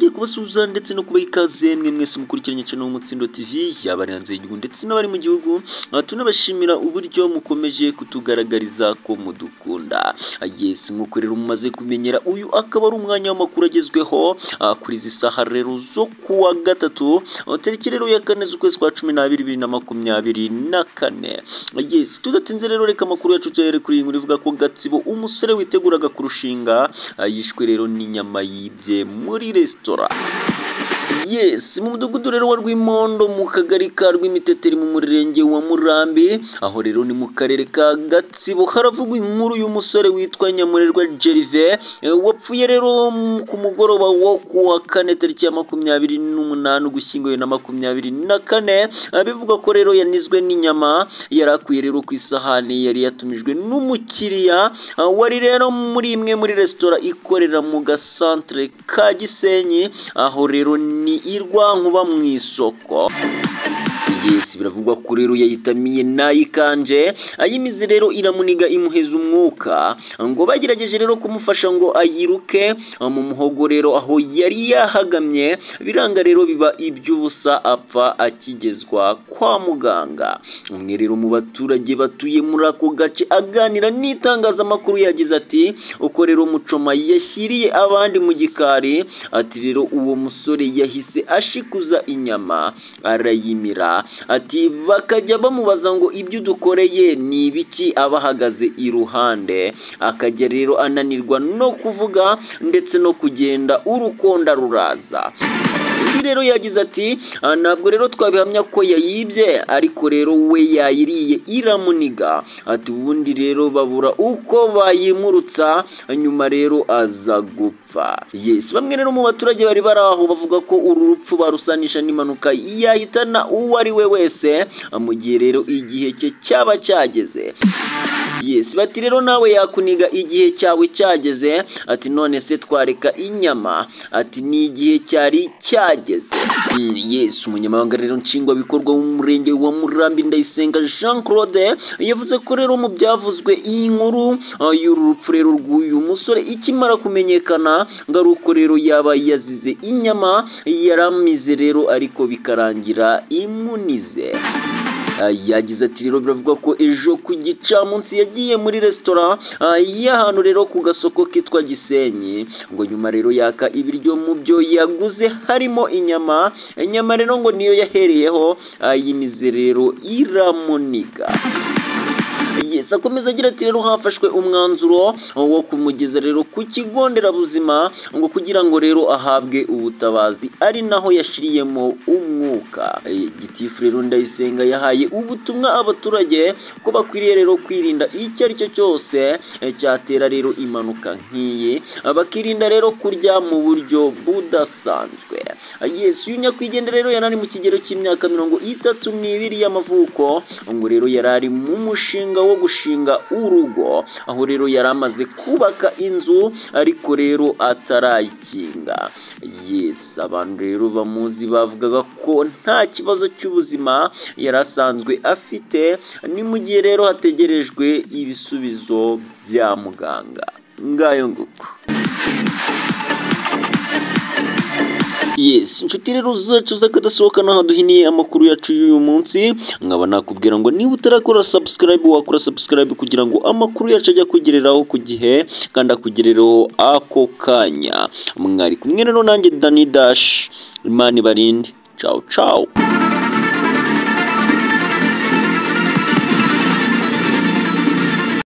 Nongeye kubasuhuza ndetse no kubaha ikaze mwe mwese mukurikiranye channel Umutsindo TV, yaba ari hanze y'igihugu ndetse n'abari mu gihugu. Tunabashimira uburyo mukomeje kutugaragariza ko mudukunda. Yes, nkuko rero mumaze kumenyera, uyu akaba ari umwanya w'amakuru agezweho kuri izi saha rero zo kuwa gatatu, tariki rero ya 4 z'ukwezi kwa 12 2024. Yes, tudatinze rero reka amakuru yacu tuyahere kuri iyi nkuru ivuga ko Gatsibo umusore witeguraga kurushinga yishwe rero n'inyama yibye muri resitora. Yes, mu mudugudu rero wa Rwimondo mu kagari ka Rwimiteteri mu murenge wa Murambi, aho rero ni mu karere ka Gatsibo, haravugwa inkuru y'umusore witwa Nyamurerwa Gervais wapfuye rero ku mugoroba wo kuwa kane tariki ya 28 Ugushyingo 2024. Bivugwa ko rero yanizwe n'inyama yari akuye rero ku isahani yari yatumijwe n'umukiriya wari rero muri imwe muri resitora ikorera mu gasantere ka Gisenyi, aho rero ni Irwankuba mu isoko. Yes, biravugwa ko rero yayitamiye nayikanje, ayimize rero iramuniga imuheza umwuka, ngo bagerageje rero kumufasha ngo ayiruke mu muhogo rero aho yari yahagamye, biranga rero biba iby'ubusa, apfa akigezwa kwa muganga. Umwe rero mu baturage batuye muri ako gace aganira n'itangazamakuru yagize ati uko rero Mucoma yashyiriye abandi mu gikari, ati rero uwo musore yahise ashikuza inyama arayimira, ati bakajya bamubaza ngo ibyo dukoreye ni ibiki, abahagaze iruhande, akajya rero ananirwa no kuvuga ndetse no kugenda, urukonda ruraza. Undi rero yagize ati ntabwo rero twabihamya ko yayibye, ariko rero we yayiriye iramuniga, ati ubundi rero babura uko bayimurutsa, nyuma rero aza gupfa. Yes, bamwe rero mu baturage bari bari aho bavuga ko uru rupfu barusanisha n'impanuka yahitana uwo ari we wese mu gihe rero igihe cye cyaba cyageze. Yes, bati rero nawe yakuniga igihe cyawe cyageze, ati none se twareka inyama, ati ni igihe cyari cyageze. Yes, umunyamabanga rero nshingwabikorwa w'umurenge wa Murambi Ndayisenga Jean Claude yavuze ko rero mu byavuzwe iyi nkuru y'uru rupfu rero rw'uyu musore ikimara kumenyekana, ngo ari uko rero yaba yazize inyama yaramize rero ariko bikarangira imunize. Yagize ati rero biravugwa ko ejo ku gicamunsi yagiye muri resitora y'ahantu rero ku gasoko kitwa Gisenyi, ngo nyuma rero yaka ibiryo mu byo yaguze harimo inyama, inyama rero ngo niyo yahereyeho ayimize rero iramuniga. Yes, akomeza agira ati rero hafashwe umwanzuro wo kumugeza rero ku kigo nderabuzima ngo kugira ngo rero ahabwe ubutabazi, ari naho yashiriyemo umwuka. Gitifu rero Ndayisenga yahaye ubutumwa abaturage ko bakwiriye rero kwirinda icyo ari cyo cyose cyatera rero impanuka nk'iyi, bakirinda rero kurya mu buryo budasanzwe. Yes, uyu nyakwigendera rero yari ari mu kigero cy'imyaka 32 y'amavuko, ngo rero yari ari mu mushinga wo gushinga urugo, aho rero yari amaze kubaka inzu ariko rero atarayikinga. Yes, abantu rero bamuzi bavugaga ko nta kibazo cy'ubuzima yari asanzwe afite, ni mu gihe rero hategerejwe ibisubizo bya muganga. Ngayo nguko. Yes, inshuti rero zacu z'akadasohoka naho duhiniye amakuru yacu y'uyu munsi, nkaba nakubwira ngo niba utarakora subscribe wakora subscribe kugira ngo amakuru yacu ajya kugereraho ku gihe kandi akugerereho ako kanya. Mwari kumwe rero nanjye Danny Dash, Imana ibarinde. Ciao ciao.